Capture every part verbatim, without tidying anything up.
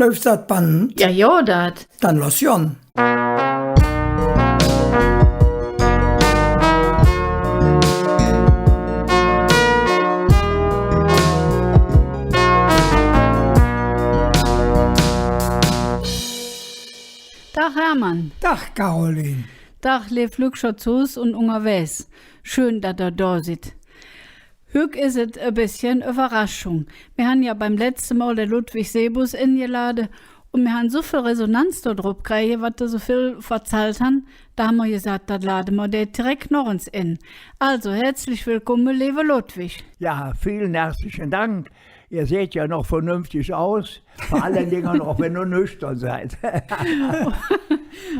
Läuf dat Band? Jo, jo, dat. Dann loss gonn. Dag, Hermann. Dag, Caroline. Dag, leev Lückcher zo Hus un ungerwägs. Schön, dat ehr do sid. Hügg es et e bessche Üvverraschung. Mir han jo beim letzte Mol der Ludwig Sebus engelade un mir han su vill Resonanz dodrop kräge, wat ehr su vill verzallt han, do han mir gesaht, dat lade mir der direk noch ens en. Also, hätzlich wellkumme, leeve Ludwig. Ja, vielen herzlichen Dank. Ihr seht ja noch vernünftig aus. Vör allen Dingen och, wenn ehr nöchtern sid.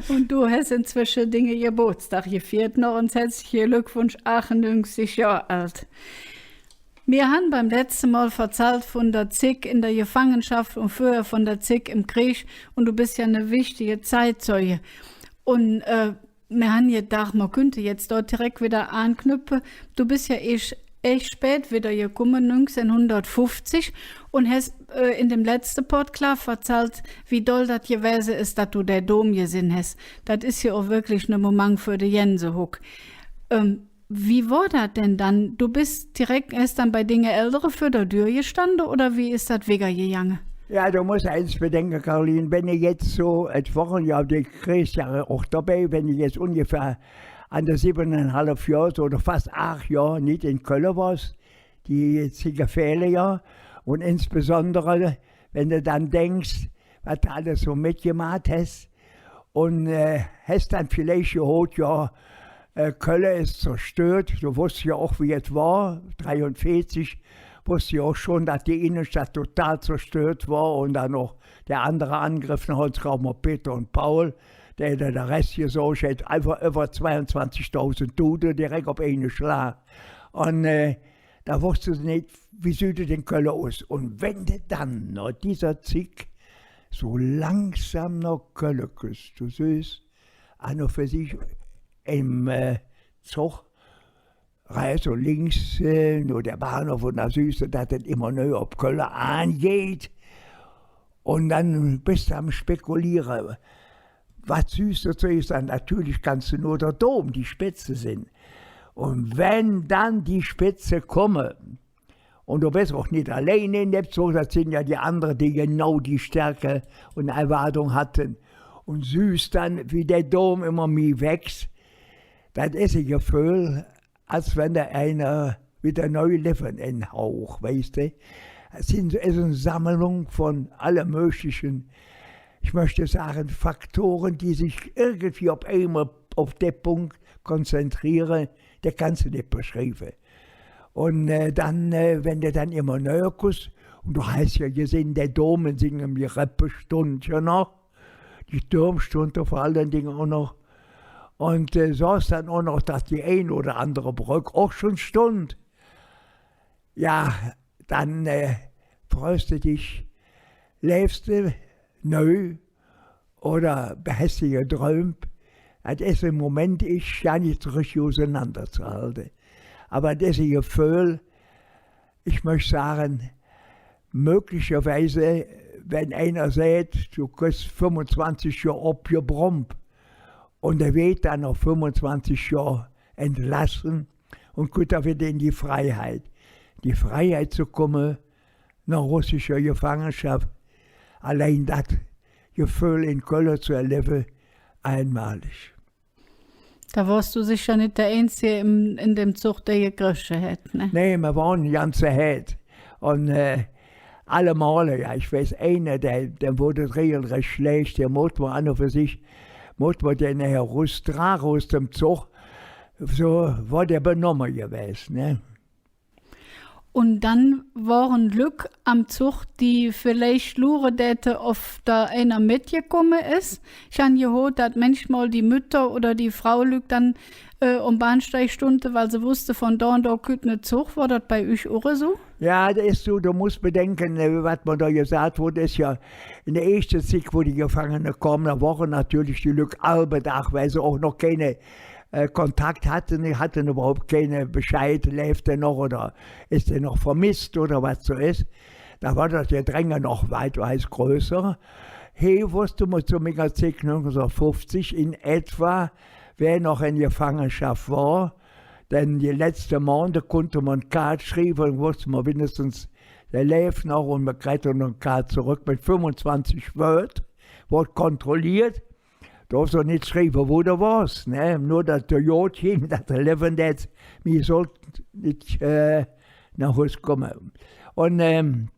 Un do häs inzwesche dinge Gebootsdag gefiert, noch ens hätzliche Glöckwunsch, aachennüngzig Johr ald. Mir han beim letzte Mol verzallt vun der Zigg en der Gefangenschaff un fröher vun der Zigg em Kreeg, un do bes jo ene wichtige Zeitzeuge. Un, äh, Mir han gedaach, mer künnt jetz do direk widder aanknöppe. Do bes jo eesch, eesch spät widder gekumme, nüngzehnhundertfuffzig, un häs, äh, en dem letzte Podklaaf verzallt, wie doll dat gewäse es, dat do der Dom gesinn häs. Dat es jo och wirklich ene Moment för de Gänsehugg. Ähm, Wie wor dat dann dann? Do bes direk eesch dann bei dinge Eldere vür der Dür gestande, oder wie es dat wigger gegange? Ja, do muss eins bedenke, Caroline, wenn de jetz su, et wore jo die Kreegsjohre och dobei, wenn de jetz ungefähr an de sibbenunhalv Johr su oder fass aach Johr nit en Kölle wors, die jetz gefähle jo. Un insbesondere, wenn de dann denks, wat de alles su metgemaht häs, un, äh, häs dann villeich gehoot, jo, äh, Kölle es zerstört. Do woss jo och, wie et wor, dreiunveezig, woss jo och schon, dat die Innenstadt total zerstört wor un dann noch der andere Angreff vun Holzkramer Peter un Paul, dä, dä der Ress gesorg hät, einfach üvver zweiunzwanzigdausend Dude direk op eine Schlag. Un, äh, Do woss de nit, wie süht et en Kölle us. Un wenn de dann noh dieser Zigg su langsam noh Kölle küss, do sühs an un för sich em, äh, Zog, rähts un links, äh, noh der Bahnhoff, un do sühs de, dat et immer nöher op Kölle aangeiht. Un dann bes de am Spekuliere, wat sühs de zoeesch an? Natörlich kanns de nor der Dom, die Spetze sinn. Un wenn dann die Spetze kumme, un do bes och nit allein en däm Zog, dat sin jo die andere, die genau die Stärke un Erwartung hatte, un sühs dann, wie der Dom immer mih wähß, dat es e Geföhl, als wenn der einer widder neu Levve enhauch, weiß de? Et sin, es en Sammlung vun alle mögliche, ich mööch sage, Faktore, die sich irgendwie op eimol op dä Punk konzentriere, dä kanns de nit beschrieve. Un, äh, dann, äh, wenn de dann immer nöher küss, un do häs jo gesinn, der Dom en singem Gereppe stundt jo noch, die Türm stundte vör allen Dingen och noch. Un, äh, sohs dann och noch, dat die ein oder andere Bröck och schon stundt. Jo, dann, äh, freus de dich, läufs de neu oder häs de gedräump. Dat es em Moment, es jo nit su richtig usenander ze halde. Ävver dat es e Geföhl, ich mööch sage, möglicherweise, wenn einer säht, do kriss fünfunzwanzig Johr opgebrummt un dä weed dann noh fünfunzwanzig Johr entlosse un kütt dann widder en die Freiheit. Die Freiheit ze kumme, noh russischer Gefangenschaff, allein dat Geföhl en Kölle ze erlevve, einmalig. Do wors do secher nit der Einzige em, en däm Zog, dä gekresche hät, ne? Nä, mer wore en ganze Hääd. Un, äh, allemole, jo, ich weiß, eine, dä, däm woodt et regelrääch schlääch, dä moot mer an un för sich, moot mer dä erusdrage us däm Zog. Su wor dä benomme gewäs, ne? Un dann wore Lück am Zog, die villeich luure däte, ov do einer metgekumme es. Ich han gehoot, dat mänchmol die Mütter oder die Fraulück dann, äh, om Bahnsteig stundte, weil se woosste, vun do un do kütt ne Zog. Wor dat bei üch och esu? Jo, dat es su, do muss bedenke, äh, wat mer do gesaht woodt, es jo en der eeschte Zigg, wo die Gefangene kome, do wore natörlich die Lück all bedaach, weil se och noch keine äh, Kontakt hatte, die hatte üvverhaup keine Bescheid, läv dä noch oder es dä noch vermess oder wat su es. do wor dat Gedränge noch wigg, wigg größer. He wosst mer zo minger Zigg, nüngzehnhundertfuffzig en etwa, wä noch en Gefangenschaff wor. Denn de letzte Monde kunnt mer en Kaat schrieve, wosst mer winnigstens, dä läv noch, un mer kräht noch en Kaat zoröck met fünfunzwanzig Wööd, woodt kontrolleet. Dorfs do nit schrieve, wo do wors, ne? Nor, dat de god ging, dat de levve däts, mer sollt nit, äh, noh Hus kumme. Un, ähm,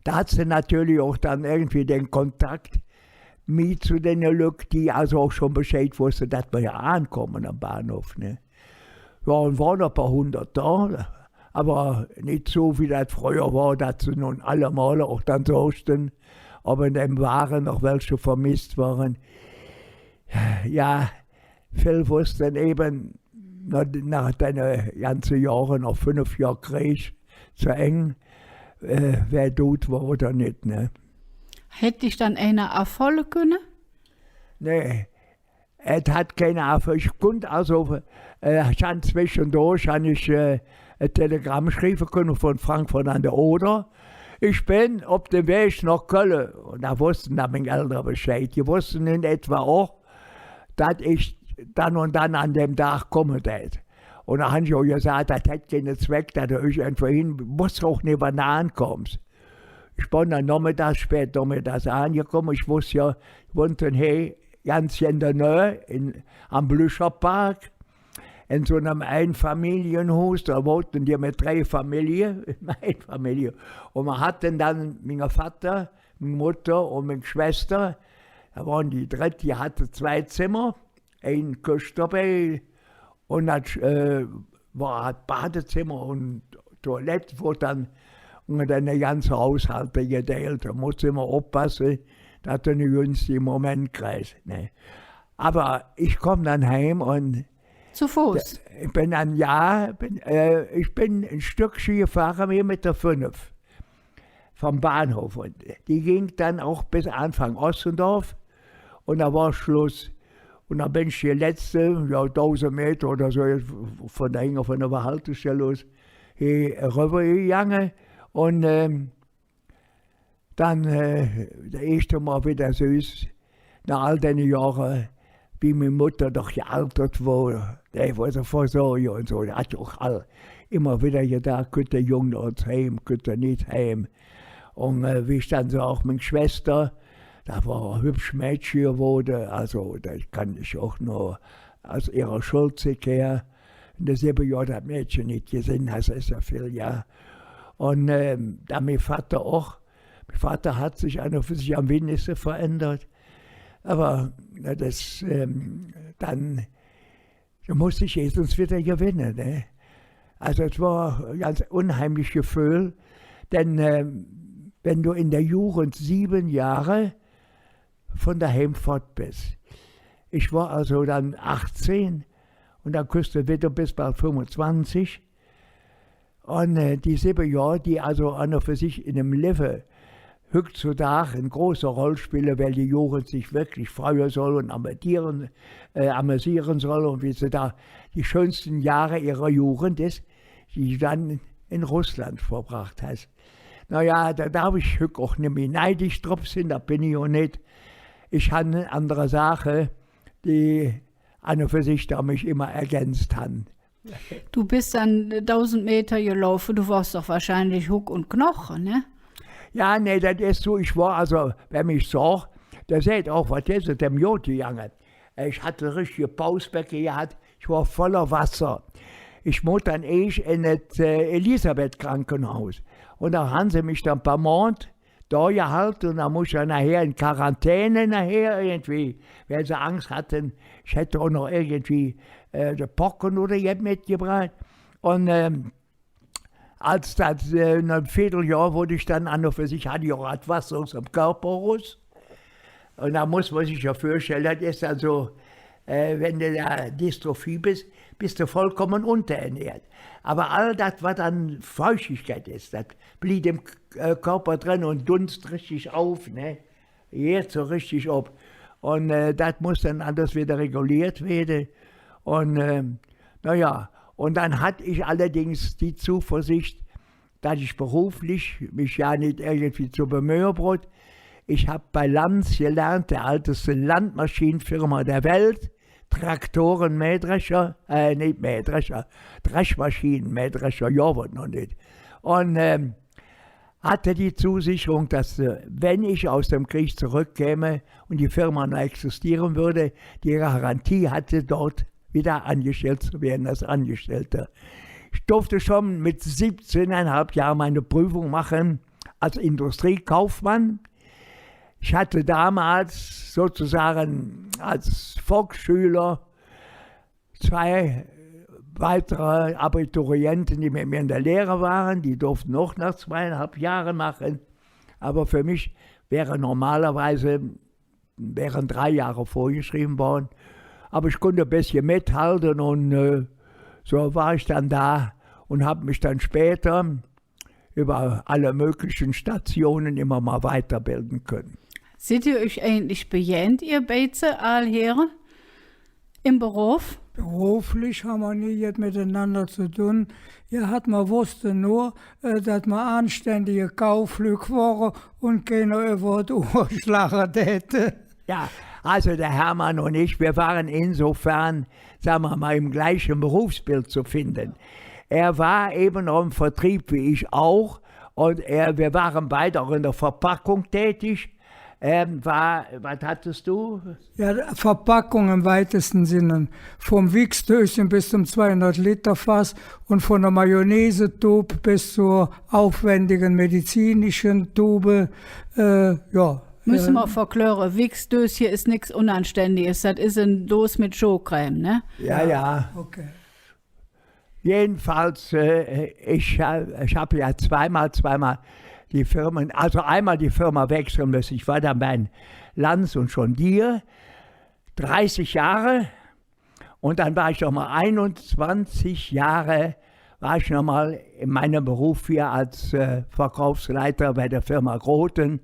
do hatts de natörlich och dann irgendwie dä Kontak met zo dä Lück, die alsu och schon Bescheid wosste, dat mer jo aankumme am Bahnhoff, ne? Jo, un wore e paar hundert do, ävver nit esu, wie dat fröher wor, dat se nun allemole och dann sochte, ov en däm Wage noch welche vermess wore. Jo, vill wosste evve noh, noh dä ganze Johre, noh fünf Johr Kreeg zo Eng, äh, wä dud wor oder nit, ne? Hät dich dann einer avholle künne? Nä, et hät keiner avholle. Ich kunnt alsu, äh, ich han zweschendurch, han ich, äh, e Telegramm schrieve künne vun Frankfurt an der Oder. Ich ben op dem Wäg noh Kölle. Un do wosste dann ming Eldere Bescheid. Die wosste en etwa och, dat ich dann un dann an däm Dag kumme dät. Un do han ich och gesaht, dat hät keine Zweck, dat do irgendwo hin, muss och nit, wann de aankumms. Ich ben dann nohmeddags, späd nohmeddags aangekumme. Ich woss jo, ich wonnte he ganz en der Nöh, en, am Blücherpark, en su nem Einfamilljehuus, do wonnte die met drei Famillie, en Einfamillje. Un mer hatte dann minge Vatter, ming Mutter un ming Schwester, do wore die drett, die hatte zwei Zemmer, en Köch dobei, un dat, äh, wor, hatt Badezemmer un Toilett, woodt dann unger dä ganze Huushalt gedeilt. Do muss mer immer oppasse, dat de ne günstige Moment kriss, ne? Ävver ich kom dann heim un Zo Foß? Ich ben dann, jo, ben, äh, ich ben e Stöckche gefahre, hee met der Fünf vum Bahnhoff. Un die ging dann och bes Aanfang Ossendorf. Un do wor Schluss. Un do ben ich de letzte, jo, dausend Meter oder su, vun do hinge, vun der Haltestell us, hee erüvver gegange. Un, ähm, dann, äh, dat eeschte Mol widder sühs, noh all dä Johre, wie ming Mutter doch gealtert wor, dä wor su voll Sorge un su, die hät jo och all immer widder gedaach, kütt dä Jung noch ens heim, kütt hä nit heim. Un, äh, wie ich dann su och ming Schwester, dat wor e hübsch Mädche gewoode, alsu, dat kann ich och nor us ehrer Schullzigg her, en de sibbe Johr dat Mädche nit gesinn, dat es jo vill, jo. Un, ähm, dann ming Vatter och, ming Vatter hät sich an un för sich am winnigste verändert. Ävver, na, dat, ähm, dann, do muss ich jetz ens widder gewenne, ne? Alsu, et wor e ganz unheimlich Geföhl, denn, ähm, wann do en der Jugend sibbe Johre vun doheim fott bes. Ich wor alsu dann achzehn un dann küss de widder, bes bal fünfunzwanzig. Un, äh, die sibbe Johr, die alsu an un för sich en dem Levve hüggzedags en große Roll spille, weil die Jugend sich wirklich freue soll un amüsiere, äh, amüsiere soll un wie se do die schönste Johre ehrer Jugend es, die de dann en Russland verbraht häs. Na jo, do darf ich hügg och nit mih neidisch drop sin, dat ben ich och nit. Ich han andere Saache, die an un för sich do mich immer ergänz han. Do bes dann dausend Meter gelaufe, do wors doch wahrscheinlich Huck un Knoche, ne? Jo, nä, dat es su, ich wor alsu, wä mich sohch, dä säht och, wat es et däm god gegange? Ich hatt richtige Pausbäcke gehatt, ich wor voller Wasser. Ich moot dann eesch en et, äh, Elisabeth-Krankenhuus. Un do han se mich dann e paar Mond do gehalde un dann muss ich jo nohher en Quarantäne nohher irgendwie, weil se Angs hatte, ich hätt och noch irgendwie, äh, de Pocke oder jet metgebraht. Un, ähm, Als dat, äh, noh enem Veedeljohr woodt ich dann an un för sich, hatt ich och dat Wasser us dem Körper erus. Un do muss mer sich jo vürstelle, dat es dann su, äh, wann de do Dystrophie bes, bes de vollkumme ungerernährt. Ävver all dat, wat an Feuchtigkeit es, dat bliev em K-, äh, Körper dren un dunst richtig op, ne? Jetz su richtig op. Un, äh, dat muss dann alles widder reguliert weede. Un, ähm, na jo, un dann hatt ich allerdings die Zuversicht, dat ich beruflich mich jo nit irgendwie zo bemöhe bruch. Ich han bei Lanz gelernt, der älteste Landmaschinenfirma der Welt, Traktoren, Mähdrescher, äh, nit Mähdrescher, Dreschmaschinen, Mähdrescher, jo, wat noch nit. Un, ähm, hatte die Zusicherung, dass, äh, wenn ich aus dem Krieg zurückkäme und die Firma noch existieren würde, die Garantie hatte, dort wieder angestellt zu werden als Angestellter. Ich durfte schon mit siebzehneinhalb Jahren meine Prüfung machen als Industriekaufmann. Ich hatte damals sozusagen als Volksschüler zwei weitere Abiturienten, die mit mir in der Lehre waren, die durften noch nach zweieinhalb Jahren machen. Aber für mich wäre normalerweise, wären drei Jahre vorgeschrieben worden. Aber ich konnte ein bisschen mithalten und, äh, so war ich dann da und habe mich dann später über alle möglichen Stationen immer mal weiterbilden können. Sidd ehr üch eigentlich begähnt, ehr beidse aal Hääre, em Berof? Beruflich han mer nie jet metenander ze dun gehatt. Mer woosste nor, äh, dat mer aanständige Kauflück wore un keiner üvver et Uhr schlage dät. Ja, also der Hermann und ich, wir waren insofern, sagen wir mal, im gleichen Berufsbild zu finden. Er war eben noch im Vertrieb wie ich auch und er, wir waren beide auch in der Verpackung tätig. Ähm, war, was hattest du? Ja, Verpackung im weitesten Sinne. Vom Wichsdöschen bis zum zweihundert Liter Fass und von der Mayonnaise-Tube bis zur aufwendigen medizinischen Tube. Äh, ja, müsse mer verkläre, Wichsdösche es nix Unaanständiges, dat es en Dos met Schohcreme, ne? Ja, ja. Okay. Jedenfalls, äh, ich, ha- ich habe ja zweimal, zweimal die Firmen, also einmal die Firma wechseln müssen. Ich war dann bei Lanz und John Deere, dreißig Jahre. Und dann war ich noch mal einundzwanzig Jahre, war ich noch mal in meinem Beruf hier als, äh, Verkaufsleiter bei der Firma Groten.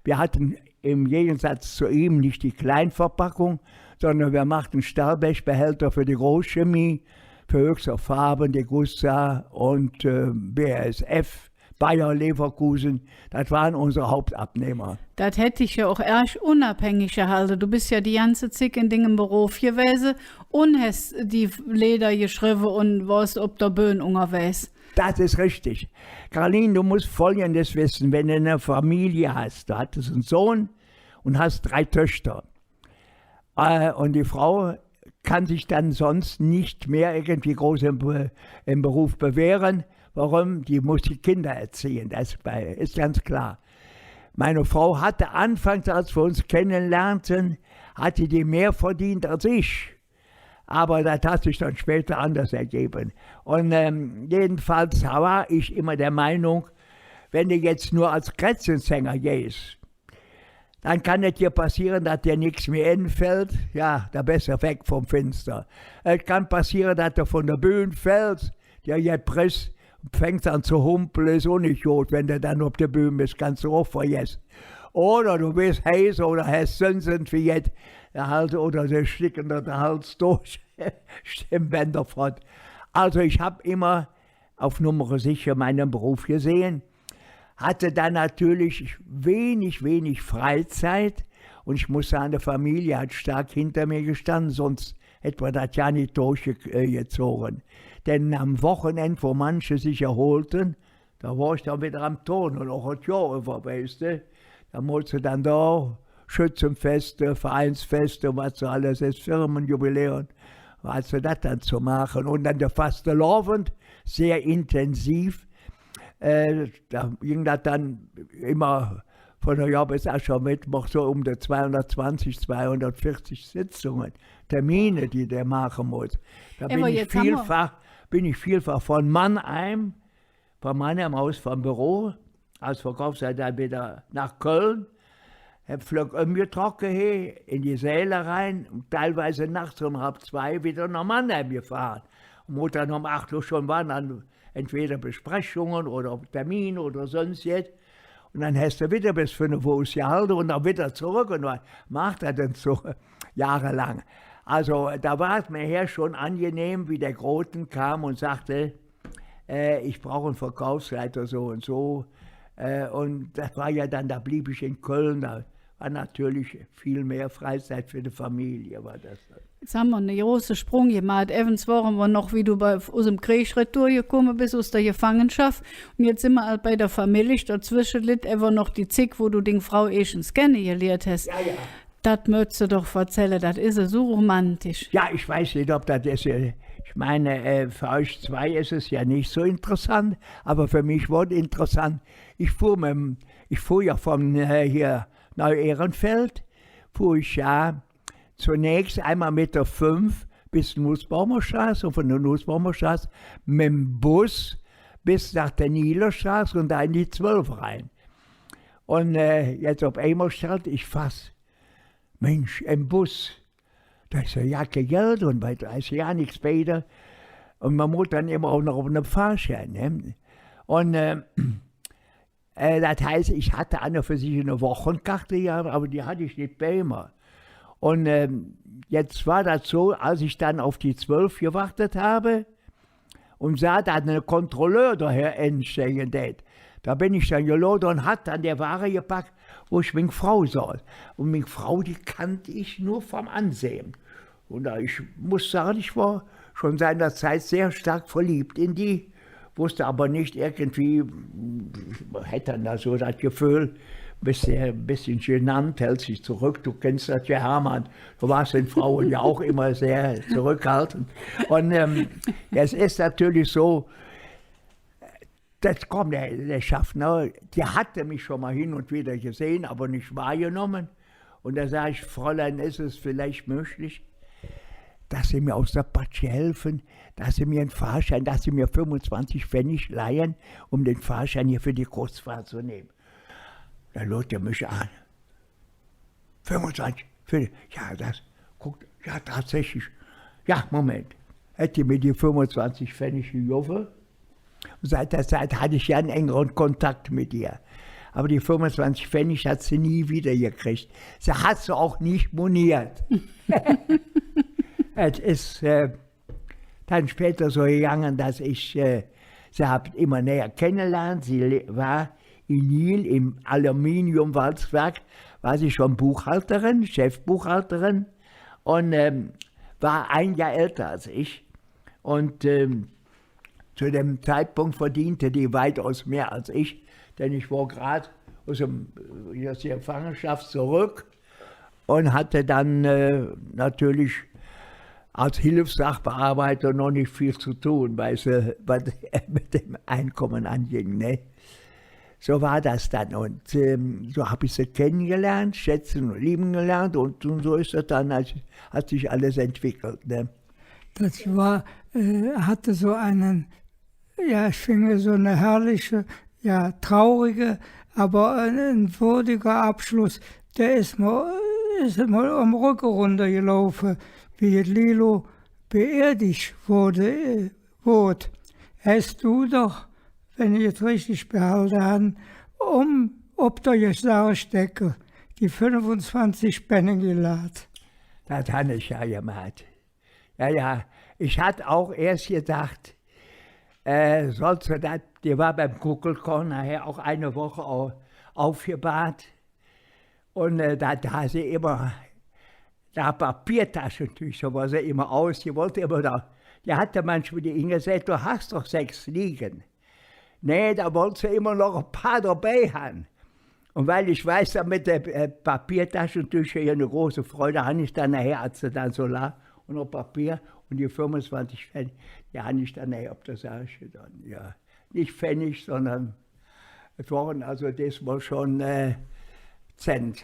Wir hatten im Gegensatz zu ihm nicht die Kleinverpackung, sondern wir machten Stahlblechbehälter für die Großchemie, für Höchster Farben, Degussa und, äh, B A S F. Bayer Leverkusen, dat waren unsere Hauptabnehmer. Dat hät dich jo och ärg unavhängig gehalde. Do bes jo de ganze Zigg en dingem Berof gewäse un häs die Leeder geschrevve un wors op der Bühn ungerwägs. Dat es richtig. Caroline, du musst Folgendes wissen. Wenn du eine Familie hast, du hattest einen Sohn und hast drei Töchter. Äh, und die Frau kann sich dann sonst nicht mehr irgendwie groß im Be-, im Beruf bewähren. Warum? Die muss die Kinder erziehen, das ist bei, ist ganz klar. Meine Frau hatte anfangs, als wir uns kennenlernten, hatte die mehr verdient als ich. Aber das hat sich dann später anders ergeben. Und, ähm, jedenfalls war ich immer der Meinung, wenn du jetzt nur als Krätzchenssänger gehst, dann kann et dir passieren, dat dir nix mih enfällt. Ja, do bes de weg vum Finster. Et kann passieren, dat de vun der Bühn fälls, dir jet brichs, fängks aan ze humpele, es och nit god, wann de dann op der Bühn bes, kanns de och vergesse. Oder do bes heiser oder häs söns irgendwie jet, der Hals, oder se sticke der der Hals durch, Stimmbänder fott. Also ich hab immer auf Nummer sicher meinen Beruf gesehen, hatte dann natürlich wenig, wenig Freizeit und ich muss sagen, die Familie hat stark hinter mir gestanden, sonst hätten wir das ja nicht durchgezogen. Denn am Wochenende, wo manche sich erholten, da war ich dann wieder am Turnen, auch das Jahr über, weißt du. Da musste dann da Schützenfeste, Vereinsfeste, was so alles ist, Firmenjubiläen, was so das dann zu machen. Und dann der Fastelovend, sehr intensiv. Äh, da ging das dann immer von Neujahr bis Aschermittwoch so um die zweihundertzwanzig, zweihundertvierzig Sitzungen, Termine, die der machen muss. Da bin ich vielfach, bin ich vielfach von Mannheim von Mannheim aus, vom Büro, als Verkaufsleiter wieder nach Köln, hab flöck ömgetrocke he, in die Säle rein und teilweise nachts um halb zwei wieder nach Mannheim gefahren. Und wo dann um acht Uhr schon waren dann entweder Besprechungen oder Termine oder sonst jet. Und dann häs de wieder bis fünf Uhr usgehalde und dann wieder zurück und dann macht er dann so jahrelang. Also da war es mir her schon angenehm, wie der Groten kam und sagte, Äh, ich brauche einen Verkaufsleiter so und so. Äh, und das war ja dann, da blieb ich in Köln, da war natürlich viel mehr Freizeit für die Familie, war das dann. Jetz han mer ene große Sprung gemaht. Evvens wore mer noch, wie do bei, us dem Kreeg retour gekumme bes, us der Gefangenschaff. Un jetz sin mer ald bei der Famillich. Dozwesche litt ävver noch die Zigg, wo do ding Frau eesch ens kennegeliert häs. Ja, ja. Dat mööts de doch verzälle, dat es esu romantisch. Ja, ich weiß nicht, ob das ist, äh, ich meine, äh, für euch zwei ist es ja nicht so interessant, aber für mich wurde interessant. Ich fuhr mit dem, ich fuhr ja von, äh, hier Neu-Ehrenfeld, fuhr ich ja zunächst einmal mit der fünf bis Nussbaumer Straße und von der Nussbaumer Straße mit dem Bus bis nach der Niehler Straße und da in die zwölf rein. Und, äh, jetzt auf einmal stellte ich fast, Minsch, em Bus, do es jo gar kei Geld un bei, do es jo nix bei. Un mer muss dann immer och noch op ene Fahrschein, ne? Un, äh, äh, dat heiß, ich hatte an un för sich en Wochekaat gehatt, ävver die hatt ich nit bei mer. Un, ähm, jetzt war dat su, als ich dann op die zwölf gewaat han, un sah, dat ene Kontrolleur doher enstege dät. Do ben ich dann geloof un hatt dann der Wage gepack, wo ich ming Frau soh. Un ming Frau, die kannt ich nor vum Aansinn. Un do, ich muss sage, ich wor schon seinerzigg sehr stark verliebt en die, woss ävver nit irgendwie, hätt dann do su dat Geföhl, bes e bessche genant, häls dich zoröck, do kenns dat jo, Hermann, do wors de Fraue jo och immer sehr zoröckhalde. Un, ähm, et es natörlich su, do kütt der, der Schaffner, die hatt mich schon ens hin un widder gesinn, ävver nit wahrgenomme. Un do sag ich: „Fräulein, es et villeich möglich, dat Se mer us der Patsch helfe, dat Se mer ene Fahrschein, dat Se mer fünfunzwanzig Pfennig leihe, öm der Fahrschein hee för de Kurzfahrt ze nemme?“ Do luurt hä mich aan. Fünfunzwanzig Pfennig. Jo, dat, guck, jo, tatsächlich. Jo, Moment. Hät die mer die fünfunzwanzig Pfennig gegovve. Un zick der Zigg hatt ich jo ene engere Kontak met ehr. Ävver die fünfunzwanzig Pfennig hät se nie widder gekräge. Se hät se och nit moniert. Et es, äh, dann späder su gegange, dat ich, äh, se han immer näher kennegeliert. Se le-, wor en Niehl em Aluminiumwalzwerk, wor se schon Buchhalterin, Chefbuchhalterin un, ähm, wor e Johr älder als ich. Un, ähm, zo däm Zeitpunk verdeente die weitaus mih als ich, denn ich wor grad us dem, äh, us der Gefangenschaff zoröck un hatt dann, äh, natörlich als Hilfssachbearbeiter noch nit vill ze dun, weil se, wat met dem Enkumme aanging, ne? Su wor dat dann. Un, ähm, su han ich se kennegeliert, schätze un liebe gelernt. Un, un su es dat dann, als, hät sich alles entwickelt, ne? Dat wor, äh, hatt su ene, jo, ich finge, su ene herrliche, jo, traurige, ävver ene, ene würdige Abschluss. Dä es mer, es mer am Rögge rundergelaufe, wie et Lilo beerdig woodt, äh, woodt. Häs do doch, wann ich et richtig behalde han, om, op der Sargdeckel die fünfunzwanzig Penning gelaht. Dat han ich jo gemaht. Jo, jo, ich hatt och eesch gedaach, äh, solls de dat, die wor beim Kuckelkorn nohher och en Woch au-, aufgebahrt. Un, äh, do, do hatt se immer, do Papiertaschentücher, wor se immer us, die wollt immer do, die hatt manchmol die Inge gesaht: „Do häs doch sechs lige.“ Nä, do wollt se immer noch e paar dobei han. Un weil ich weiß, dat met de, äh, Papiertaschentücher jo en große Freud, han ich dann nohher, als se dann su lagen, un noch Papier un die fünfunzwanzig Penning, die han ich dann nohher op der Sarg gedon, jo. Nit Penning, sondern et wore alsu desmol schon, äh, Cent.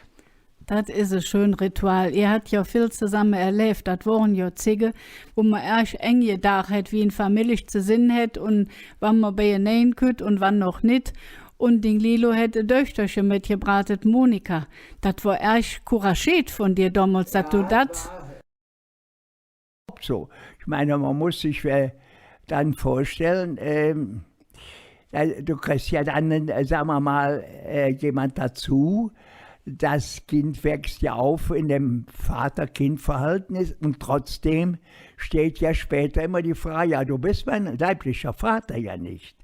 Dat es e schön Ritual. Ehr hat jo vill zesamme erläv. Dat wore jo Zigge, wo mer eesch eng gedaach hät, wie en Famillich ze sin hät un wann mer beienein kütt un wann noch nit. Un ding Lilo hät e Döchterche metgebraht, et Monika. Dat wor eesch couragiert vun dir domols, dat do dat su. Ich meine, mer muss sich, äh, dann vörstelle, ähm, äh, do kriss jo dann, äh, sage mer ens, äh, jemand dozo, das Kind wächst ja auf in dem Vater-Kind-Verhältnis und trotzdem steht ja später immer die Frage: „Ja, du bist mein leiblicher Vater ja nicht.“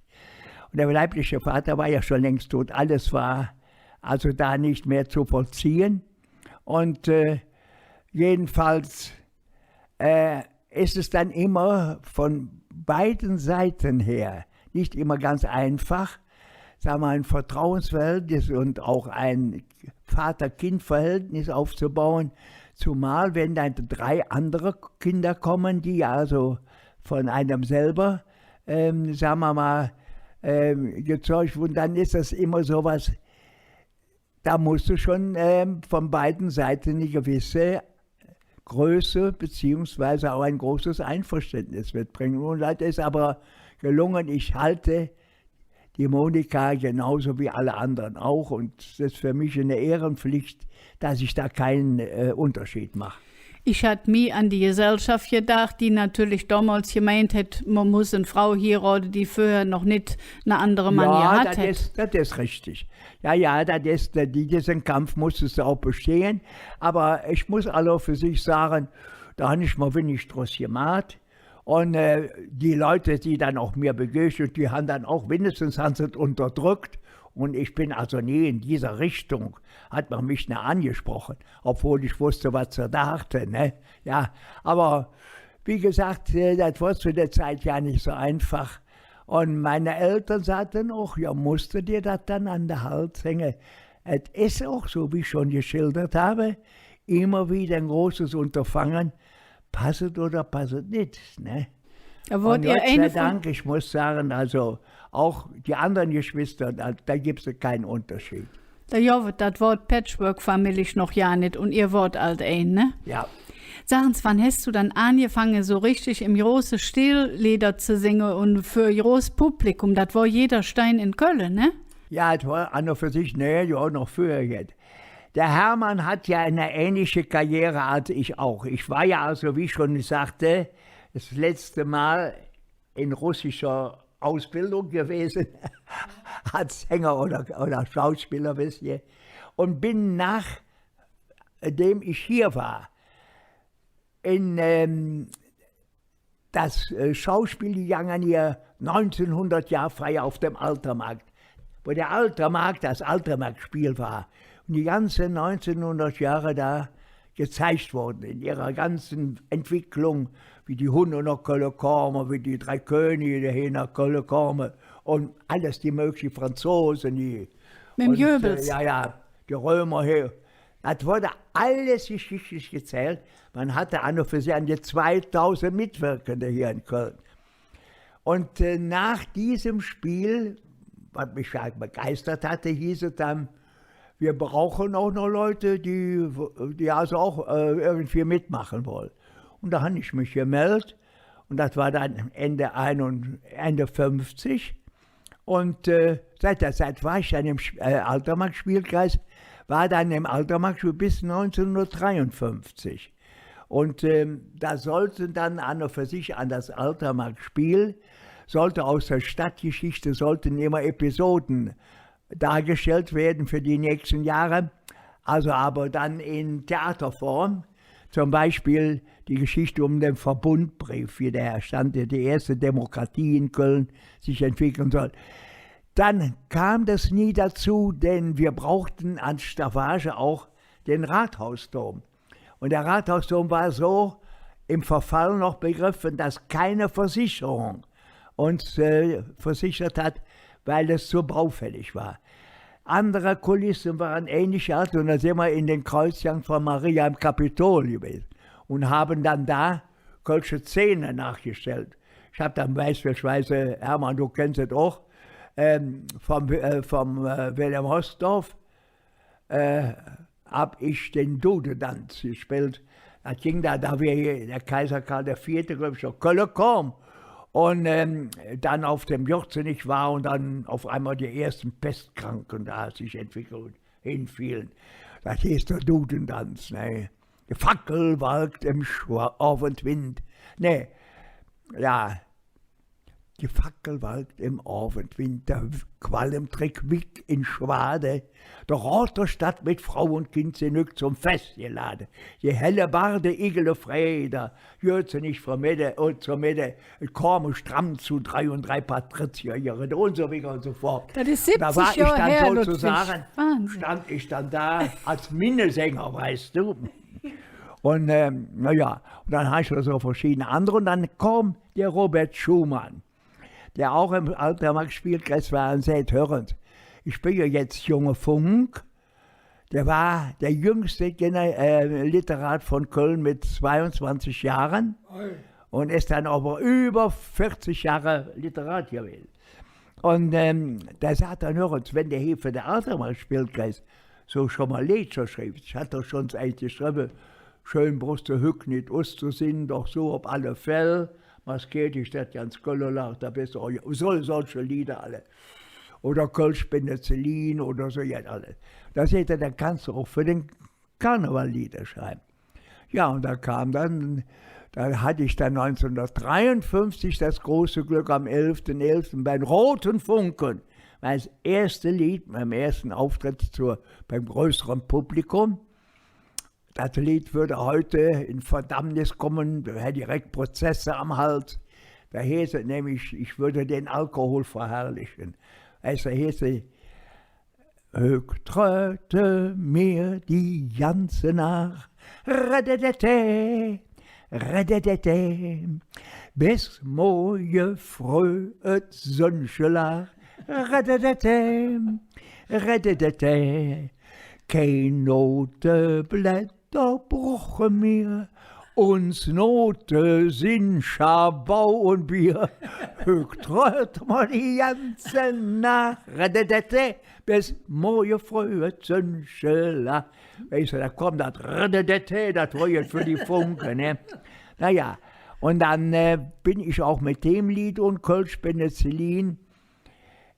Und der leibliche Vater war ja schon längst tot, alles war also da nicht mehr zu vollziehen. Und, äh, jedenfalls, äh, ist es dann immer von beiden Seiten her nicht immer ganz einfach, sag mal, ein Vertrauensverhältnis und auch ein Vater-Kind-Verhältnis aufzubauen, zumal wenn dann drei andere Kinder kommen, die also von einem selber, ähm, sagen wir mal, ähm, gezeugt wurden, dann ist das immer so was, da musst du schon, ähm, von beiden Seiten eine gewisse Größe beziehungsweise auch ein großes Einverständnis mitbringen. Und das ist aber gelungen. Ich halte die Monika genauso wie alle anderen auch. Und es ist für mich eine Ehrenpflicht, dass ich da keinen, äh, Unterschied mache. Ich hatt mih an die Gesellschaft gedaach, die natörlich domols gemeint hät, mer muss en Frau hierode, die vörher noch nit ene andere Mann gehatt hät. Ja, dat es, dat es richtig. Ja, ja, dat es, die, diesen Kampf musstest du auch bestehen. Aber ich muss also für sich sagen, da han ich mer wenig drus gemaht. Und, äh, die Leute, die dann auch mir begegnet, die han dann auch, wenigstens han se es unterdrückt. Und ich bin also nie in dieser Richtung, hat man mich nie angesprochen, obwohl ich wusste, was se dachten, ne? Ja, aber wie gesagt, äh, das war zu der Zeit ja nicht so einfach. Und meine Eltern sagten auch: „Ja, musst du dir das dann an der Hals hängen?“ Es ist auch so, wie ich schon geschildert habe, immer wieder ein großes Unterfangen, passet oder passet nit, ne? Da wort Und Gott sei Dank, ich muss sagen, also auch die anderen Geschwister, da, da gibt's keinen Unterschied. Da, jo, dat Wood Patchwork-Famillich noch jo nit un ehr wood ald ein, ne? Ja. Sag ens, wann häs do dann aangefange, su richtig em große Stil Leeder ze singe un för groß Publikum? Dat wor jeder Stein en Kölle, ne? Ja, et wor an un för sich, ne, jo, noch fröher jet. Der Hermann hat ja eine ähnliche Karriere als ich auch. Ich war ja also, wie ich schon sagte, das letzte Mal in russischer Ausbildung gewesen, als Sänger oder, oder Schauspieler, wisst ihr. Und bin, nachdem ich hier war, in, ähm, das, äh, Schauspiel gegangen hier, neunzehnhundert Jahre frei auf dem Altermarkt, wo der Altermarkt das Altermarktspiel war und die ganzen neunzehnhundert Jahre da gezeigt wurden in ihrer ganzen Entwicklung, wie die Hunne noh Kölle kome, wie die drei Könige hee noh Kölle kome und alles, die mögliche Franzosen, die Mit dem und, äh, Goebbels. Ja, ja, die Römer hee. Dat wurde alles geschichtlich gezählt. Man hatte an un för sich an die zweitausend Mitwirkende hier in Köln. Und, äh, nach diesem Spiel, was mich ja begeistert hatte, hieß es dann: „Wir brauchen auch noch Leute, die, die also auch, äh, irgendwie mitmachen wollen.“ Und da han ich mich gemeldet. Und das war dann Ende einund-, Ende fünfzig. Und, äh, seit der Zeit war ich dann im Sp-, äh, Altermarkt-Spielkreis, war dann im Altermarkt bis neunzehnhundertdreiundfünfzig. Und, ähm, da sollten dann an und für sich an das Altermarkt-Spiel, sollte aus der Stadtgeschichte, sollten immer Episoden dargestellt werden für die nächsten Jahre. Also aber dann in Theaterform. Zum Beispiel die Geschichte um den Verbundbrief, wie der entstand, die erste Demokratie in Köln sich entwickeln soll. Dann kam das nie dazu, denn wir brauchten als Staffage auch den Rathausturm. Und der Rathausturm war so im Verfall noch begriffen, dass keine Versicherung uns, äh, versichert hat, weil es zu baufällig war. Andere Kulissen waren ähnlicher Art und da sind wir in den Kreuzgang von Maria im Kapitol gewesen und haben dann da kölsche Szenen nachgestellt. Ich hab dann beispielsweise, Hermann, du kennst es auch, ähm, vom, äh, vom, äh, Wilhelm Hoßdorf, äh, hab ich den Dudedanz gespielt. Dat ging da, da wie der Kaiser Karl der Vierte, glaub ich, auf Kölle kom und, ähm, dann auf dem Gürzenich war und dann auf einmal die ersten Pestkranken da sich entwickelten, hinfielen. Dat hieß der Dudedanz, ne? Die Fackel walkt im Schwa-, Abendwind. Ne, ja, Die Fackel walkt em Ovendwind, der Qualm trick wigg en Schwade. De Rod der Stadt met Frau un Kind sin hügg zom Fess gelade. Die Hellebarde, Igele, Freider, jöht se nit vermedde un zermedde, et kome stramm zo drei un drei Patrizierherre un su wigger un su fott. Dat es sibbzig Johr her, Ludwig. Wahnsinn. Stand ich dann da als Minnesänger, weißt du. Un, ähm, na ja, un dann hatt ich su verschiedene andere. Un dann kom der Robert Schumann, der auch em Altermaat-Spielkreis wor, un säht: „Hör ens, ich ben jo jetz junge Funk.“ Der wor der jüngste Gener-, äh, Literat vun Kölle met zweiunzwanzig Johre un es dann ävver üvver veezig Johr Literat gewäse. Un, ähm, do säht hä dann: „Hör ens, wann do hee för der Altermaat-Spielkreis su schön mol Leedcher schrievs, ich hatt doch schon eins geschrevve, Schön bruchs de hügg nit uszesinn, doch su op alle Fäll maskeet dich, dat ganz Kölle laach, do bes de och“, su, solche Leeder alle. Oder Kölsch Penicillin oder su jet alles. Do säht hä: „Do kanns de och för der Karneval Leeder schrieve.“ Ja, un do kom dann, do hatt ich dann neunzehnhundertdreiundfünfzig dat große Glöck, am elften elften bei den Roten Funken, ming eetste Leed, minge eetste Optredd zo, beim größere Publikum. Dat Leed wööd hügg en Verdammnis kumme, do hätt ich direk Prozesse am Hals. Do heeß et nämlich, ich wööd der Alkohol verherrliche. Weißt du, heeß et: „Hügg tröte mer die ganze Naach, rededete, rededete, bes morge fröh et Sönnche laach, rededete, rededete.“ Kein Noteblätter bruche mer, uns Note sin Schabau un Bier. Hügg tröte mer die ganze Naach, rededete, bes morge fröh et Sönnche laach. Weißt du, do kom dat rededete, dat wor jetz för die Funke, ne? Na ja, un dann, äh, ben ich och met däm Leed un Kölsch Penicillin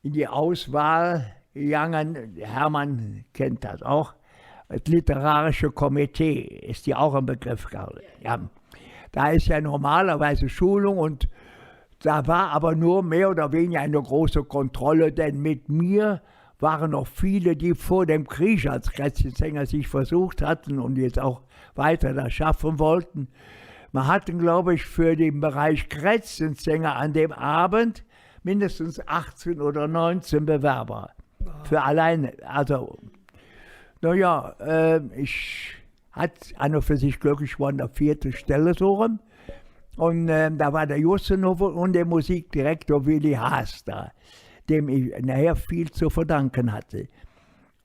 en de Uswahl gegange. Hermann kennt dat och. Et literarische Komitee es dir och en Begreff, gläuv ich. Ja. Do es jo normalerwies Schulung un do wor ävver nor mih oder winniger en große Kontroll, denn met mir wore noch vill, die vör dem Kreeg als Krätzchesänger sich versuch hatte un jetz och wigger dat schaffe wollte. Mer hatte, gläuv ich, för der Bereich Krätzchesänger an däm Ovend mindestens achzehn oder neunzehn Bewerber. För allein, also, na ja, äh, ich hatt an un för sich Glöck, ich wor an der veete Stell su eröm. Un, äh, do wor der Justenhoff un der Musikdirektor Willi Haas do, däm ich nohher vill zo verdanke hatt.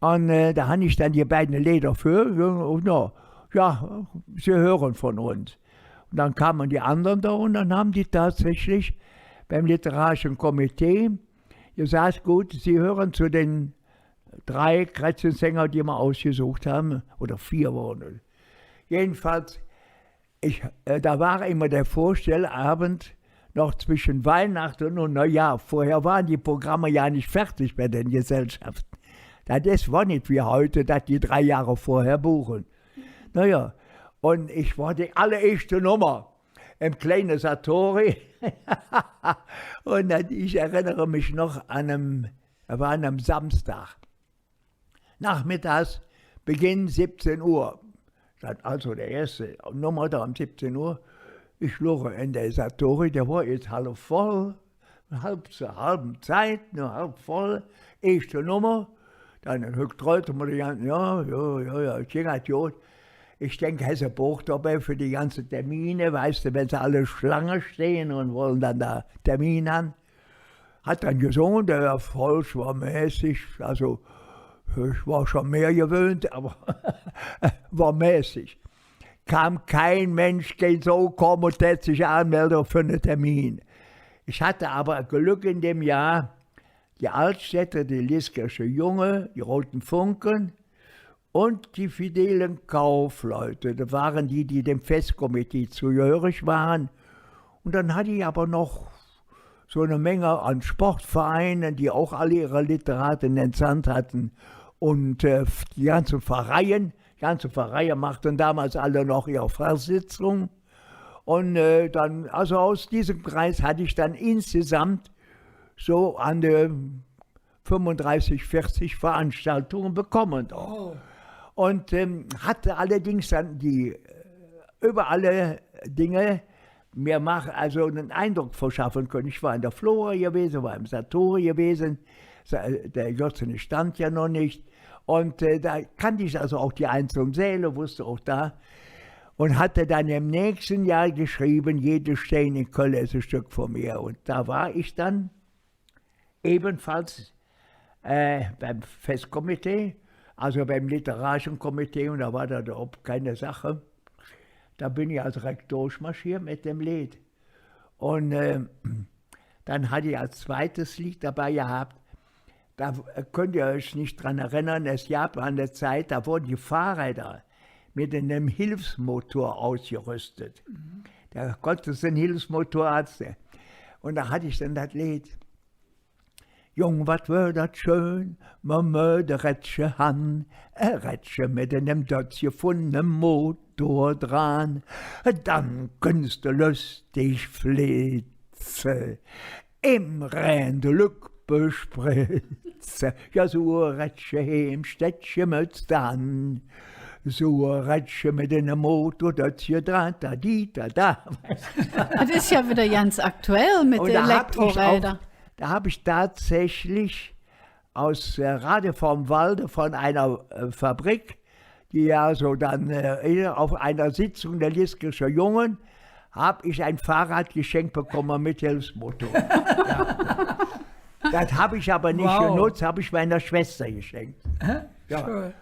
Un, äh, do han ich dann die beide Leeder vör, un, un, na ja, Se höre vun uns. Un dann kome die andere do un dann han die tatsächlich beim literarische Komitee gesaht: „God, Se höre zo dä drei Krätzchesänger, die mer usgesuch han“, oder veer wore et. Jedenfalls, ich, äh, do wor immer der Vörstellovend noch zwesche Weihnachte un Neujohr. Vörher wore die Programme jo nit fäädig bei de Gesellschafte. Dat es, wor nit wie hügg, dat die drei Johr vörher buche. Na ja, un ich wor die allereetste Nummer em kleine Sartori. Un dann, ich erennere mich noch an enem, et wor an enem Samsdag nachmittags, Beginn sibbzehn Uhr. Dat alsu de eetste Nummer do öm sibbzehn Uhr. Ich luure en der Sartori, dä wor jetz halv voll, halv, halv Zigg, nor halv voll, eetste Nummer. Dann hügg tröte mer die ganze, jo, jo, jo, jo, et ging halt god. Ich denk, häs e Boch dobei för die ganze Termine, weiß de, wann se all Schlange stehn un wolle dann do Termin han. Hät dann gesunge, der Erfolg wor mäßig, alsu, ich wor schon mih gewöhnt, ävver wor mäßig. Kom kein Minsch, kein Sau kom un dät sich aanmelde för ene Termin. Ich hatt ävver Glöck en däm Johr, die Altstädter, die Lyskircher Junge, die Rote Funke, un die fidele Kaufleute, dat wore die, die dem Festkomitee zogehörig wore. Un dann hatt ich ävver noch su en Menge an Sportvereine, die och all ehr Literate entsandt hatte. Un, äh, die ganze Vereine, die ganze Vereine maachte domols all noch ehr Versitzung. Und äh, dann, also aus diesem Kreis hatte ich dann insgesamt so an der fünfunddreißig, vierzig Veranstaltungen bekommen. Oh. Und ähm, hatte allerdings dann die äh, über alle Dinge mir mach, also einen Eindruck verschaffen können. Ich war in der Flora gewesen, war im Sartory gewesen, der Gürzenich stand ja noch nicht. Und äh, da kannte ich also auch die einzelnen Säle, wusste auch da. Und hatte dann im nächsten Jahr geschrieben, Jede Stein in Kölle ist ein Stück von mir. Und da war ich dann ebenfalls äh, beim Festkomitee, also beim literarischen Komitee, und da war da überhaupt keine Sache. Da bin ich also direkt durchmarschiert mit dem Lied. Und äh, dann hatte ich als zweites Lied dabei gehabt, da könnt ihr euch nicht dran erinnern, es gab eine Zeit, da wurden die Fahrräder mit einem Hilfsmotor ausgerüstet. Mhm. Da konntest du einen Hilfsmotor, hast du. Und da hatte ich dann das Lied. Jung, wat wör dat schön, mer mööt e Rädche han, e Rädche met enem Dötzche vun nem Motor dran. Dann künnst de löstig flitze, em Regen de Lück bespritze. Jo, su e Rädche hem, Städtche mööts de han. Su e Rädche met enem Motordötzche dran, da, di, da, da. Dat es jo widder ganz aktuell met de Elektroräder. Da hab ich tatsächlich aus äh, Rade vorm Walde von einer äh, Fabrik, die ja so dann äh, auf einer Sitzung der Lyskircher Jungen, hab ich ein Fahrrad geschenkt bekommen mit Hilfsmotor. Ja. Das habe ich aber nicht wow. genutzt, habe ich meiner Schwester geschenkt. Ja.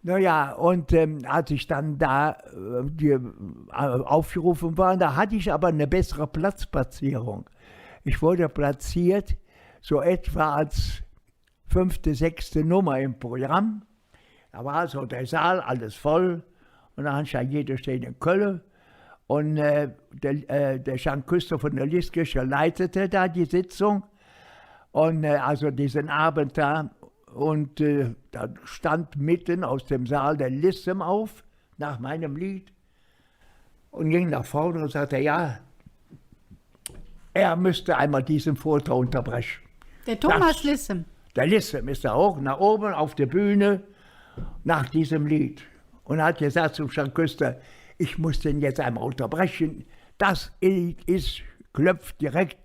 Naja, und ähm, als ich dann da äh, die, äh, aufgerufen war, da hatte ich aber eine bessere Platzplatzierung. Ich wurde platziert so etwa als fünfte, sechste Nummer im Programm. Da war also der Saal alles voll. Und dann stand Jede Stein in Kölle. Und äh, der, äh, der Jean Küster von der Lyskirche leitete da die Sitzung. Und äh, also diesen Abend da. Und äh, da stand mitten aus dem Saal der Lissem auf, nach meinem Lied. Und ging nach vorne und sagte, ja, er müsste einmal diesen Vortrag unterbrechen. Der Thomas Lissem. Der Lissem ist da hoch, nach oben auf der Bühne, nach diesem Lied. Und hat gesagt zum Jean Küster, ich muss den jetzt einmal unterbrechen. Das Lied ist, knüpft direkt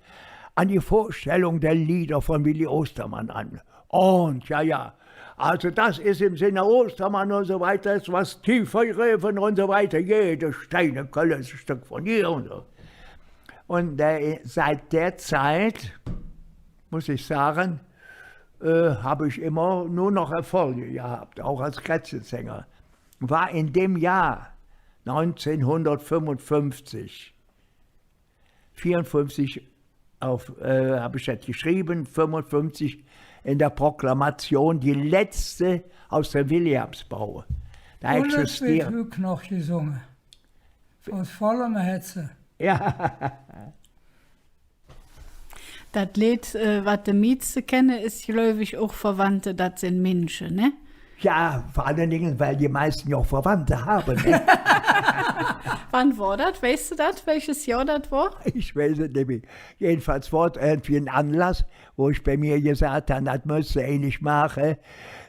an die Vorstellung der Lieder von Willi Ostermann an. Und ja, ja, also das ist im Sinne Ostermann und so weiter, ist was tiefer gegriffen und so weiter. Jede Stein in Kölle ist ein Stück von dir und so. Und äh, seit der Zeit, muss ich sagen, äh, habe ich immer nur noch Erfolge gehabt, auch als Krätzchensänger. War in dem Jahr neunzehnhundertfünfundfünfzig vierundfünfzig auf, äh, habe ich das geschrieben, fünfundfünfzig in der Proklamation, die letzte aus der Williamsbau. Da existiert. Hück noch gesungen. Aus vollem Herzen. Ja. Dat Leed, äh, wat de mieste kenne, es, gläuv ich, och Verwandte, dat sin Minsche, ne? Ja, vor allen Dingen, weil die meisten ja auch Verwandte haben, ne? Wann wor dat? Weiß do dat, welches Johr dat wor? Ich weiß es nicht mehr. Jedenfalls wor irgendwie ein Anlass, wo ich bei mir gesagt habe, das müsst ihr eigentlich machen.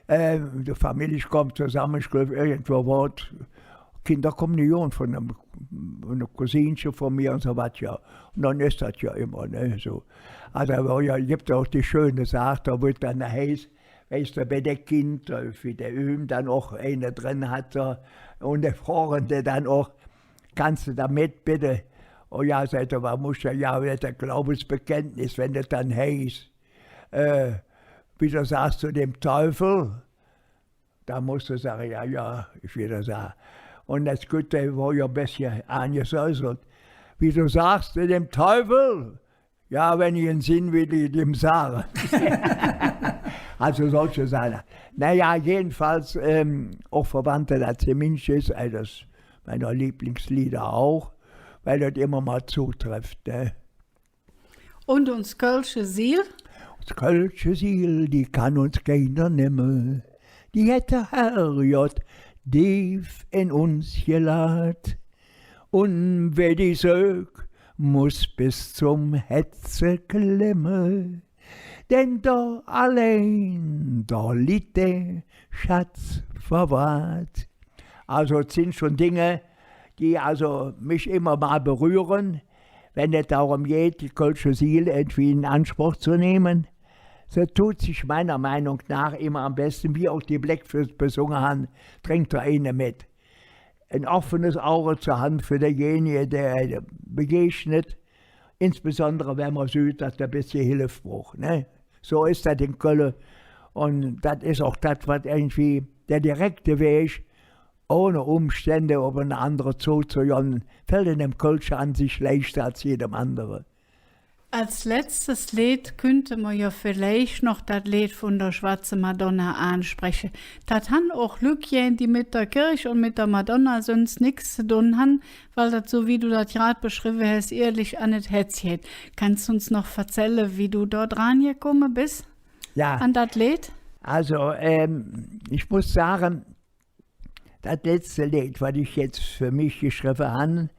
Ähm, die Familie kommt zusammen, ich glaube, irgendwo wor Kinderkommunion von einem, einem Cousinchen von mir und so was, ja. Und dann ist das ja immer, ne, so. Also, da ja, gibt ja auch die schöne Sache, da wird dann heiß, weißt du, bei der Kindtaufe, der üben dann auch eine drin hat, so, und der Fragende dann auch, kannst du da mit, bitte? Oh ja, sagt er, was muss er? Ja, wird der Glaubensbekenntnis, wenn das dann heißt, äh, wie du sagst, zu dem Teufel, da muss er sagen, ja, ja, ich will das sagen. Und das Gute war ja ein bisschen angesäuselt. Wie du sagst, zu dem Teufel, ja, wenn ich einen Sinn will, ich dem sagen. Also solche Sachen. Naja, jedenfalls ähm, auch Verwandte, dat se Minsch es, eines meiner Lieblingslieder auch, weil das immer mal zutrifft. Ne? Und uns kölsche Siel? Uns kölsche Siel, die kann uns keiner nemme. Die hät der Herrgodd deef en uns gelaht. Un wä die söök, muss bes zom Hätze klemme, denn do allein, do litt der Schatz verwahrt. Also, et sin schon Dinge, die also mich immer mal berühren, wenn et darum geht, die kölsche Siel irgendwie in Anspruch zu nehmen. So tut sich meiner Meinung nach immer am besten, wie auch die Bläck Fööss besunge han, Drinkt der eine met. Ein offenes Auge zur Hand für derjenige, der begegnet, insbesondere wenn mer süht, dat der e bessche Hilf bruch, ne? So es dat in Kölle. Un dat es och dat, wat irgendwie der direkte Wäg, ohne Umstände op ene andere zozegonn, fällt enem Kölsche an sich leichter als jedem andere. Als letztes Leed künnte mer jo villeich noch dat Leed vun der Schwatze Madonna aanspreche. Dat han och Lück gään, die met der Kirch un met der Madonna söns nix ze dun han, weil dat, su wie do dat grad beschrevve häs, ihrlich an et Hätz geiht. Kanns do uns noch verzälle, wie do do dran gekumme bes? Ja. An dat Leed? Also, ähm, ich muss sagen, dat letzte Leed, wat ich jetz för mich geschrevve han,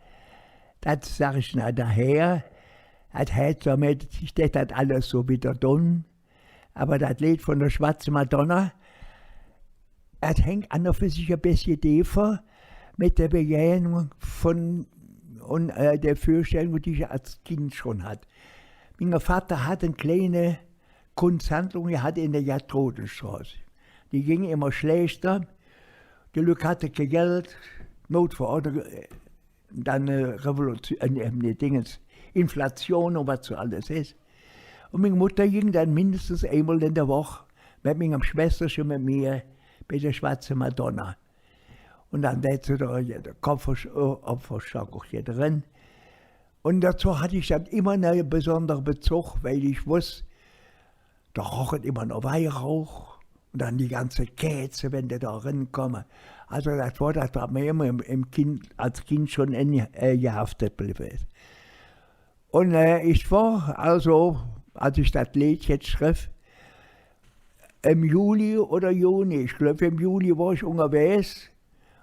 dat sag ich nohher. Dat heiß domet, ich dät dat alles su widder dun. Ävver dat Leed vun der Schwatze Madonna, dat hängk an un för sich e bessche deefer met der Begähnung vun, un, äh, der Vörstellung, die ich als Kind schon hatt. Minge Vatter hatt en kleine Kunsthandlung gehatt en der Gertrudenstroß. Die ging immer schläächter. Die Lück hatte kei Geld, Notverordnung, äh, dann, äh, Revolution, äh, nä, Dingens, Inflation un wat su alles es. Un ming Mutter ging dann mindestens eimol en der Woch met mingem Schwesterche, met mir, bei der Schwatze Madonna. Un dann dät se do der Kopf-, äh, Opferstock och hee dren. Un dozo hatt ich dann immer ene besondere Bezog, weil ich woss, do roch et immer noh Weihrauch. Un dann die ganze Kääze, wann die do erenkumme. Also, dat wor dat, wat mir immer em, em Kind, als Kind schon en, äh, gehaftet blevve es. Un, äh, ich wor, also, als ich dat Leed jetz schrevv, em Juli oder Juni, ich gläuv, em Juli wor ich ungerwägs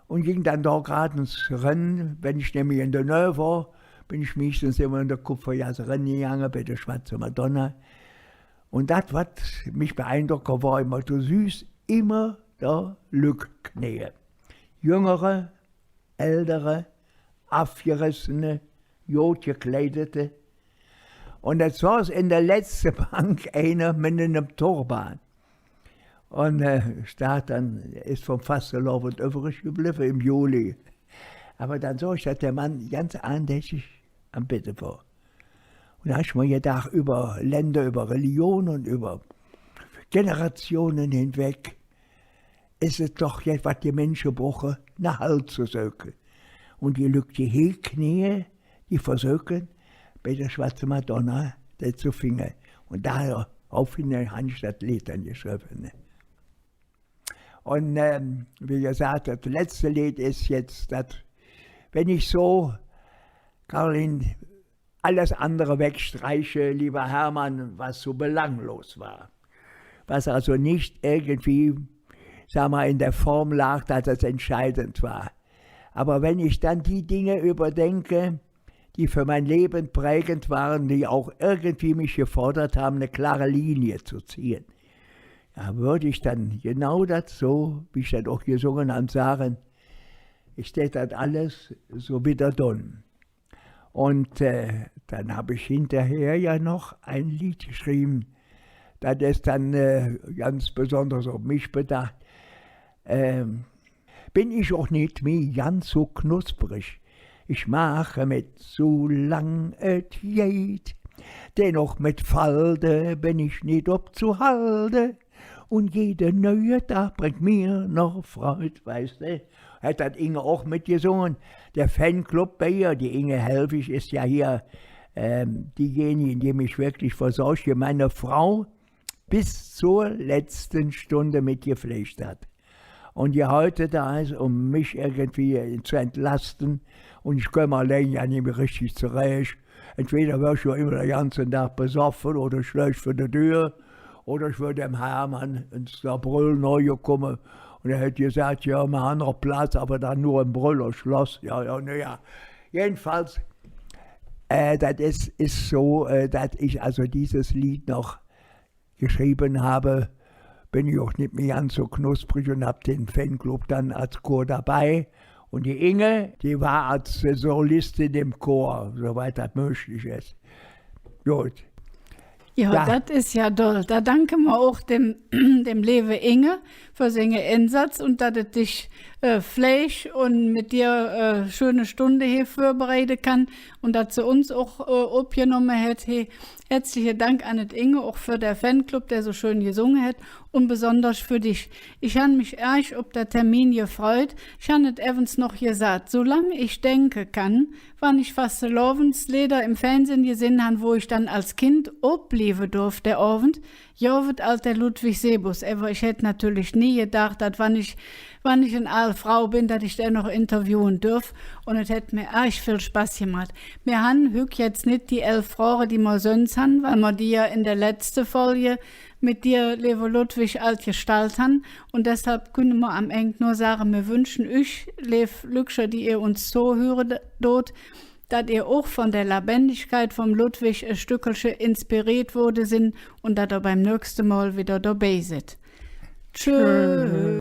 un ging dann do grad ens eren, wann ich nämlich en der Nöh wor, ben ich meistens immer en der Kupfergass erengegange, bei der Schwatze Madonna. Un dat, wat mich beeindruck, wor immer, do sühs immer do Lück kneehe. Jüngere, ältere, avgeresse, god gekleidete. Un et soß en der letzte Bank einer met enem Turban. Un, äh, ich daach dann, es vum Fastelovend üvvrig geblevve em Juli. Ävver dann soh ich, dat der Mann ganz andächtig am Bedde wor. Un do han ich mer gedaach, üvver Länder, üvver Religion un üvver Generatione hinweg es et doch jet, wat die Minsche bruche, noh Halt ze söke. Un die Lück, die hee kneehe, die versöke, bei der Schwatze Madonna dat ze finge. Un doher han ich dat Leed dann geschrevve, ne? Un, ähm, wie gesaht, dat letzte Leed es jetz dat, wann ich su, Caroline, alles andere wegstreiche, lieber Hermann, was so belanglos war, was also nicht irgendwie, sag mal, in der Form lag, dass es entscheidend war. Aber wenn ich dann die Dinge überdenke, die für mein Leben prägend waren, die auch irgendwie mich gefordert haben, eine klare Linie zu ziehen, da würde ich dann genau das so, wie ich das auch gesungen habe, sagen, ich täte das alles so wieder tun. Und, äh, dann hab ich hinterher ja noch ein Lied geschrieben, das ist dann, äh, ganz besonders auf mich bedacht. Ähm, bin ich och nit mih ganz su knusprig. Ich maache met, su lang et geiht, denn och met Falde ben ich nit opzehalde. Un jede neue Dag brängk mir noch Freud, weiß de? Hät dat Inge och metgesunge. Der Fanclub bei ehr, die Inge Helwig es jo hee, ähm, diejenige, die mich wirklich versorgt, die ming Frau bes zor letzte Stunde metgefleeg hät. Un die hügg do es, öm mich irgendwie ze entlaste. Un ich köm allein jo nit mih richtig zorääch. Entweder wör ich jo immer der ganze Dag besoffe oder schlög vür de Dür, oder ich wör dem Hermann en Saarbrüll nohgekumme un hä hät gesaht: „Jo, mer han noch Platz, ävver dann nor em Brüller Schloss.“ Jo, jo, na jo. Jedenfalls, äh, dat es, es su, äh, dat ich also dieses Lied noch geschrieben habe, ben ich och nit mih ganz su knusprig un han dä Fanclub dann als Chor dobei. Un die Inge, die wor als, äh, Solistin em Chor, su wigg dat möglich es. God. Jo, jo, dat es jo doll. Do danke mer och dem, dem leeve Inge för singe Ensatz un dat et dich, äh, fleeg un met dir, äh, schöne Stunde he vörbereide kann un dat se uns och, äh, opgenomme hät. He, hätzliche Dank an et Inge, och för der Fanclub, dä su schön gesunge hät un besonders för dich. Ich han mich ärg op der Termin gefreut. Ich han et evvens noch gesaht, su lang ich denke kann, wann ich Fastelovendsleeder em Fernsehen gesinn han, wo ich dann als Kind opblieve dorf, der Ovend, gov et ald der Ludwig Sebus. Ävver ich hätt natörlich nie gedaach, dat wann ich, wann ich en ahl Frau ben, dat ich dä noch interviewen dörf. Un et hät mir ärg vill Spass gemaht. Mir han hügg jetz nit die elf Froge, die mer söns han, weil mer die jo en der letzte Folg met dir, leeve Ludwig, ald gestallt han. Un deshalv künne mer am Engk nor sage, mir wünsche üch, leev Lückcher, die ehr uns zohüre d-, dot, dat ehr och vun der Lebendigkeit vum Ludwig e Stöckelche inspireet woode sin un dat ehr beim nöchste Mol widder dobei sid. Tschö. Tschö.